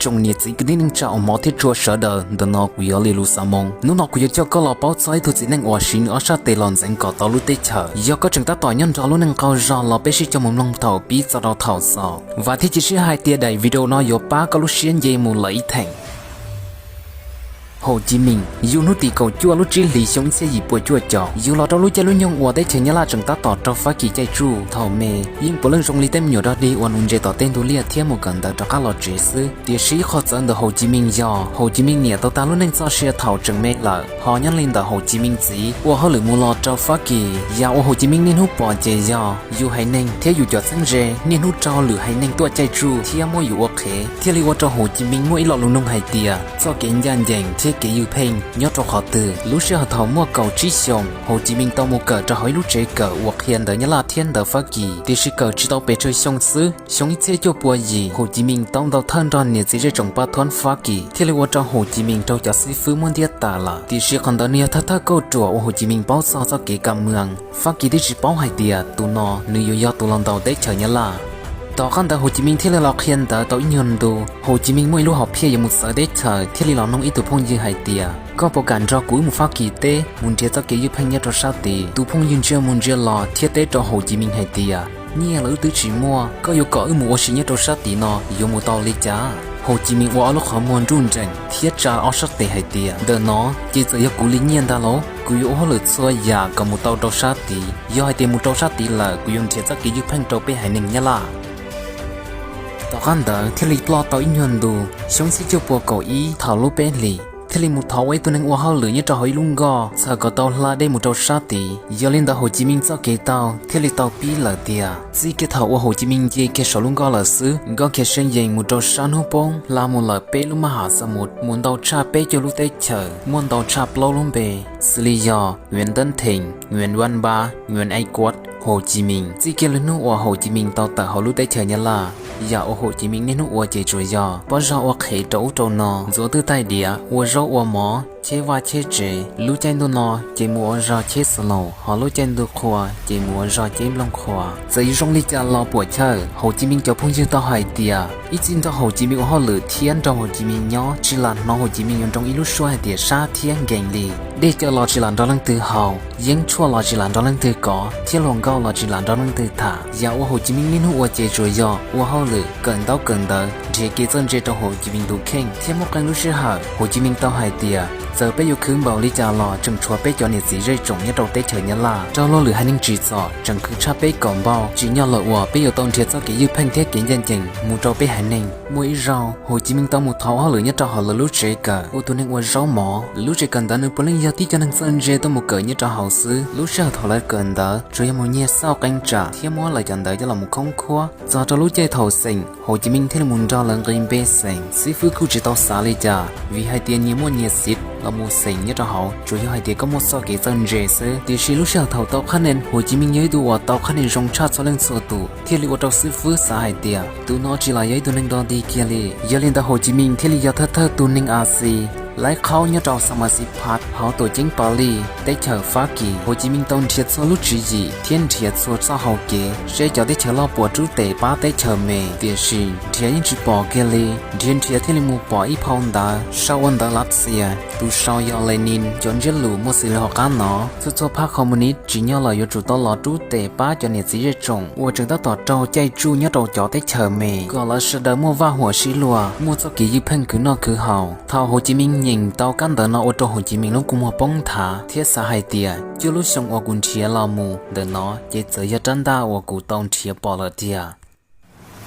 Tsoom niam txiv kwv tij neej tsa uas hmov thiab tshua sawv daws, ntawm no kuv yog Li Lus Xav Moos. Hnub no kuv yuav coj koj los paub txog ib tug txiv neej uas siv nws ob sab tes los ntxeev kom tau lub teb chaws. Yog koj tseem tab tom nyob nrog lub neej qaug zog los peb sib coj mus mloog thaum pib txog rau thaum xaus, vam thiab cia siab hais tias daim video no yuav pab koj lub siab nce mus lawm ib theem. Hồ Chí Minh yug hnub tim kaum cuaj lub tsib hlis xyoo ib txhiab yim pua cuaj caum, yug los rau lub caij lub nyoog uas teb chaws Nyab Laj tseem tab tom raug Fab Kis caij tsuj. Thaum me yeej puav leej zoo li tej me nyuam dog dig uas nws ntsia tom tej ntug liaj thiab mus kawm ntawv rov qab los tsev xwb. Tiam sis ib qho txawv ntawm Hồ Chí Minh yog Hồ Chí Minh niam tau tag lub neej txoj sia thaum tseem me lawm, ho nyob li ntawm Hồ Chí Minh txiv ua hauj lwm mus los rau Fab Kis. Yam uas Hồ Chí Minh niaj hnub pom ces yog yus haiv neeg thiab yus cov txheeb ze niaj hnub raug lwm haiv neeg tuaj caij tsuj thiab muab yus ua qhev, thiaj li ua rau Hồ Chí Minh muaj ib lo lus nug hais tias txoj kev ncaj ncees thiab kev ywj pheej nyob rau qhov twg. Lub sij hawm thaum muaj kaum tsib xyoos, Hồ Chí Minh tau mus kawm rau hauv ib lub tsev kawm uas qhia ntawv Nyab Laj thiab ntawv Fab Kis, tiam sis kawm tsis tau pes tsawg xyoo xwb. Xyoo ib txhiab cuaj pua yim, Hồ Chí Minh tau ntaus thawj nrog niam txiv zej tsoom pab thuab Fab Kis, thiaj li ua rau Hồ Chí Minh raug cov xib fwb muab ntiab tas lawm. Tiam sis qhov ntawd nws yog thawj thawj kauj ruam uas Hồ Chí Minh paub txog txoj kev kam mus. Fab Kis twb tsis paub hais tias tus no nws yuav yog tus los ntaus teb chaws Nyab Laj. Tom qab ntawd Hồ Chí Minh thiaj li los qhia ntawv tau ib nyuag ntu, Hồ Chí Minh muaj ib lub hom phiaj yuav mus txawv teb chaws thiaj li los noog ib tug phooj ywg hais tias, koj puas kam nrog kuv wb mus Fab Kis teb mus nrhiav txoj kev ywj pheej nyob rau sab tid? Tus phooj ywg ntsia mus ntsia los thiab teb rau Hồ Chí Minh hais tias, nyiaj los wb twb tsis muaj, koj yuav kom wb mus ua si nyob rau sab tid no yuav mus tau li cas? Hồ Chí Minh ua ob lub qhov muag nruj nreem thiab tsa ob sab tes hais tias, ntawm no ces txawm yog kuv li nyiaj ntag lauj, kuv yuav ua hauj lwm txhua yam kom mus tau rau sab tid. Yog hais tias mus rau sab tid lawm kuv yuav nrhiav txoj kev ywj pheej rau peb haiv neeg Nyab Laj. Tom qab ntawd thiaj li ploj tau ib nyuag ntu, xyoo ib txhiab cuaj pua kaum ib thaum lub peb hlis, thiaj li mus thov ua ib tug neeg ua hauj lwm nyob rau hauv ib lub nkoj txhawm kom tau hla dej mus rau sab tid. Yog li ntawd Hồ Chí Minh txoj kev taug thiaj li tau pib lawm tiag. Txij kiag thaum uas Hồ Chí Minh nce kiag saum lub nkoj lawm xwb, nkoj khiav seev yees mus rau sab hnub poob hla mus lawm peb lub maj ham xa mus, mus ntau tshaj peb caug lub teb chaws, muaj ntau tshaj plaub lub npe, xws li yog Nguyễn Tấn Thịnh, Nguyễn Văn Bá, Nguyễn Ái Quốc, Hồ Chí Minh. Txij kiag lub hnub uas Hồ Chí Minh tau tawm hauv lub teb chaws Nyab Laj, yam uas Hồ Chí Minh niaj hnub ua ces tsuas yog pob zog ua qhev rau ub rau no, ntxuav twj taig diav, ua zaub ua mov, cheb vaj cheb tsev. Lub caij ntuj no ces mus ua zog cheb xas laus, ho lub caij ntuj qhua ces mus ua zog ceb nplooj qhua. Txawm yuav zoo li cas los puam chawj, Hồ Chí Minh cov phooj ywg tau hais tias ib txij nrog Hồ Chí Minh ua hauj lwm thiab nrog Hồ Chí Minh nyob tsis lam hnov Hồ Chí Minh yuav nroo ib lub suab hais tias sab thiab nkees li. Dej cawv los tsis lam nrog leej twg haus, yeeb tshuaj los tsis lam nrog leej twg kov, thiab hluas nkauj los tsis lam nrog leej twg tham. Yam uas Hồ Chí Minh niaj hnub ua ces tsuas yog ua hauj lwm, kawm ntaub kawm ntawv, nrhiav kev txawj ntse rau Hồ Chí Minh tus kheej thiab muaj qee lub sij hawm Hồ Chí Minh tau hais tias txawm peb yuav khwv npaum li cas los tseem tshuav peb cov niam txiv zej tsoom nyob rau teb chaws Nyab Laj raug luag lwm haiv neeg tsim txom tseem khwv tshaj peb kaum npaug. Tsim nyog lawm uas peb yuav tau nrhiav txoj kev ywj pheej thiab kev ncaj ncees mus rau peb haiv neeg. Muaj ib zaug Hồ Chí Minh tau mus thov hauj lwm nyob rau hauv lawv lub tsev kawm ua tus neeg ua zaub mov. Lub tsev kawm ntawd nws puav leej yog tib cov neeg txawj ntse tuaj mus kawm nyob rau hauv xwb. Lub sij hawm thaum lawv kawm ntawd tsuas yog mus nyiag xauj qee tsam thiab muab lawv cov ntawv coj los mus khoob khuab. Txog rau lub caij thaum xeem, Hồ Chí Minh thiaj li mus nrog lawv nqis npe xeem. Xib fwb kuj tsis tau xav li cas, vim hais tias nyias muaj nyias xim los mus xeem nyob rau hauv tsuas yog hais tias koj muaj txoj kev txawj ntse xwb. Tiam sis lub sij hawm thaum tau qhab nia, Hồ Chí Minh yog ib tug uas tau qhab nia zoo tshaj txhua leej txhua tus, thiaj li ua rau xib fwb xav hais tias tus no tsis lam yog ib tug neeg dog dig kiag li. Yog li ntawd Hồ Chí Minh thiaj li yog thawj thawj tus neeg Asia laib qhaub nyob rau Xas Mas Xis Phas hauv tuam ceeb Pas Lis teb chaws Fab Kis. Hồ Chí Minh tau nrhiav txhua lub tswv yim thiab nrhiav txhua txoj hau kev seb cov teb chaws loj puas rub tes pab teb chaws me, tiam sis nrhiav yeej tsis pom kiag li. Nrhiav nrhiav thiaj li mus pom ib phau ntawv sau ua ntawv Lav Xias, tus sau yog Lenin, cov ntsiab lus muaj xws li hauv qab no. Txhua txhua phab Communist tsim nyog lawm yuav tsum tau los rub tes pab cov niam txiv zej tsoom uas tseem tab tom raug caij tsuj nyob rau cov teb chaws me kom lawv sawv daws muaj vaj huam sib luag, muaj txoj kev ywj pheej khwv noj khwv haus. Thaum Hồ Chí Minh nyeem tau kab ntawv no ua rau Hồ Chí Minh lub kua muag poob nthav thiab xav hais tias cuaj lub xyoo uas kuv nrhiav los mus ntawm no ces txawm yog rab ntaj uas kuv tau nrhiav pom lawm tiag.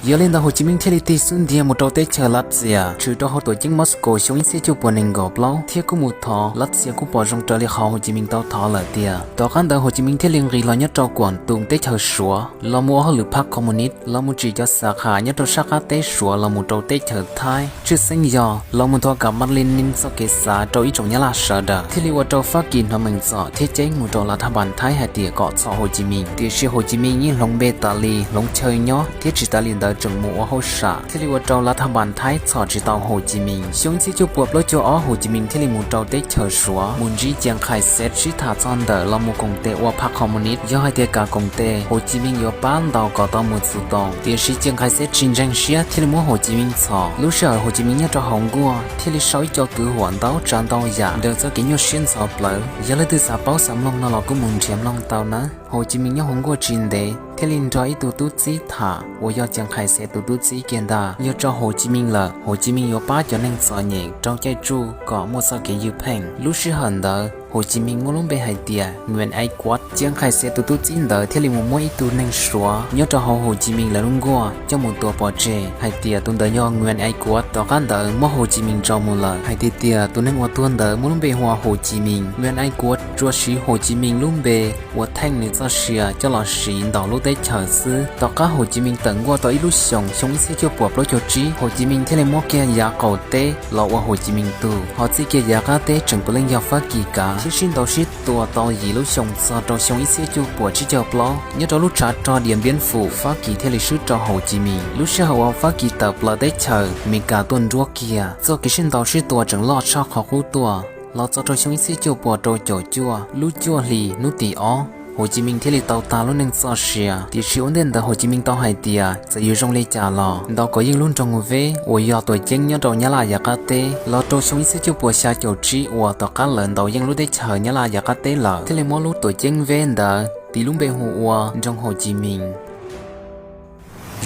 Yog li ntawd Hồ Chí Minh thiaj li tig xub ntiag mus rau teb chaws Lav Xias, tshwm rau hauv tuam ceeb Moscow xyoo ib txhiab cuaj pua nees nkaum plaub, thiab kuj mus thov Lav Xias kuj pom zoo raws li qhov Hồ Chí Minh tau thov lawm tiag. Tom qab ntawd Hồ Chí Minh thiaj li nqis los nyob rau Kuam Tum teb chaws Suav los mus ua hauj lwm phab Communist, los mus tsim cov xav khas nyob rau sab qab teb Suav los mus rau teb chaws Thaib. Tshwj xeeb yog los mus nthuav kam Mab Li Nin txoj kev xav rau ib tsoom Nyab Laj sawv daws, thiaj li ua rau Fab Kis hnov meej txom thiab ceeb mus rau Lav Thaj Npas Thaib hais tias kom txhom Hồ Chí Minh. Tiam sis Hồ Chí Minh yeej hloov npe tas li hloov chaw nyob thiab tsis tas li ntawd tseem mus ua hauj sam thiaj li ua rau lav thaj npas Thaib txhom tsis tau Hồ Chí Minh. Xyoo ib txhiab cuaj puas plaub caug ob Hồ Chí Minh thiaj li mus rau teb chaws Suav mus ntsib Chiang Kai-shek sib tham txog ntawm los mus koom tes ua phaj khoos mus niv, yog hais tias kam koom tes Hồ Chí Minh yuav pab ntaus kom tau mus txum tau. Tiam sis Chiang Kai-shek tsis ntseeg siab thiaj li muab Hồ Chí Minh txhom. Lub sij hawm Hồ Chí Minh nyob rau hauv nkuaj thiaj li sau ib co kwv huam ntau tsav ntau yam ntawm txoj kev nyuaj siab ntxhov plawv. Yog leej twg xav paub xav mloog no los kuj mus nrhiav mloog tau nawb. Hồ Chí Minh nyob hauv nkuaj tsis ntev thiaj li nrog ib tug tub txib tham uas yog Chiang Kai-shek tus tub txib kiag ntag. Yog tso Hồ Chí Minh lawm, Hồ Chí Minh yuav pab cov neeg txom nyem rau caij tsuj kom muaj txoj kev ywj pheej. Lub sij hawm ntawd Hồ Chí Minh muaj lub npe hais tias Nguyễn Ái Quốc. Chiang Kai-shek tus tub txib ntawd thiaj li mus muab ib tug neeg Suav nyob rau hauv Hồ Chí Minh lawv lub nkuaj coj mus tua pov tseg hais tias tus ntawd yog Nguyễn Ái Quốc. Tom qab ntawd muab Hồ Chí Minh tso mus lawm hais tias tias tus neeg uas tuag ntawd muaj lub npe hu ua Hồ Chí Minh. Nguyễn Ái Quốc tsuas siv Hồ Chí Minh lub npe ua theej nws txoj sia coj los siv ntaus lub teb chaws xwb. Tom qab Hồ Chí Minh tawm nkuaj tau ib lub xyoos, xyoo ib txhiab cuaj puas plaub caug tsib, Hồ Chí Minh thiaj li muab kiag yav qaum teb los ua Hồ Chí Minh tug, ho txij kiag yav qab teb tseem puav leej yog Fab Kis kav, thiab sib ntaus sib tua tau yim lub xyoo txog rau xyoo ib txhiab cuaj puas tsib caug plaub. Nyob rau lub tshav rog Điện Biên Phủ, Fab Kis thiaj li swb rau Hồ Chí Minh. Lub sij hawm uas Fab Kis tawm plaws teb chaws, Amelikas tuaj nruab kiag, txoj kev sib ntaus sib tua tseem loj tshaj qhov qub tuaj. Los txog rau xyoo ib txhiab cuaj puas rau caum cuaj, lub cuaj hli hnub tim ob, Hồ Chí Minh thiaj li tau tag lub neej txoj sia. Tiam sis ua ntej ntawd Hồ Chí Minh tau hais tias txawm yuav zoo li cas los ntaus kom yeej lub nroog Veb uas yog tuam ceeb nyob rau Nyab Laj yav qab teb. Los rau xyoo ib txhiab cuaj puas xya caum tsib uas tom qab lawv ntaus yeej lub teb chaws Nyab Laj yav qab teb lawm, thiaj li muab lub tuam ceeb Veb ntawd tis lub npe hu ua nroog Hồ Chí Minh.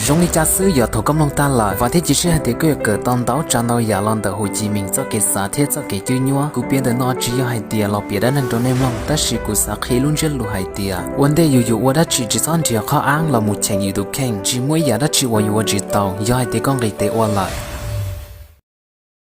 Zoo li cas xwb, yog thaum koj mloog tag lawm, vam thiab cia siab hais tias koj yuav kawm tau ntau tsav ntau yam los ntawm Hồ Chí Minh txoj kev xav thiab txoj kev cwb nyuab. Kuv piav ntawm no tsis yog hais tias los piav dab neeg rau nej mloog, tab sis kuv xav qhia lub ntsiab lus hais tias ua ntej yus yuav ua dab tsi tsis txhob nrhiav qhov ab los mus cheem yus tus kheej. Tsis muaj ib yam dab tsi uas yuav ua tsis tau yog hais tias koj nqis tes ua lawm.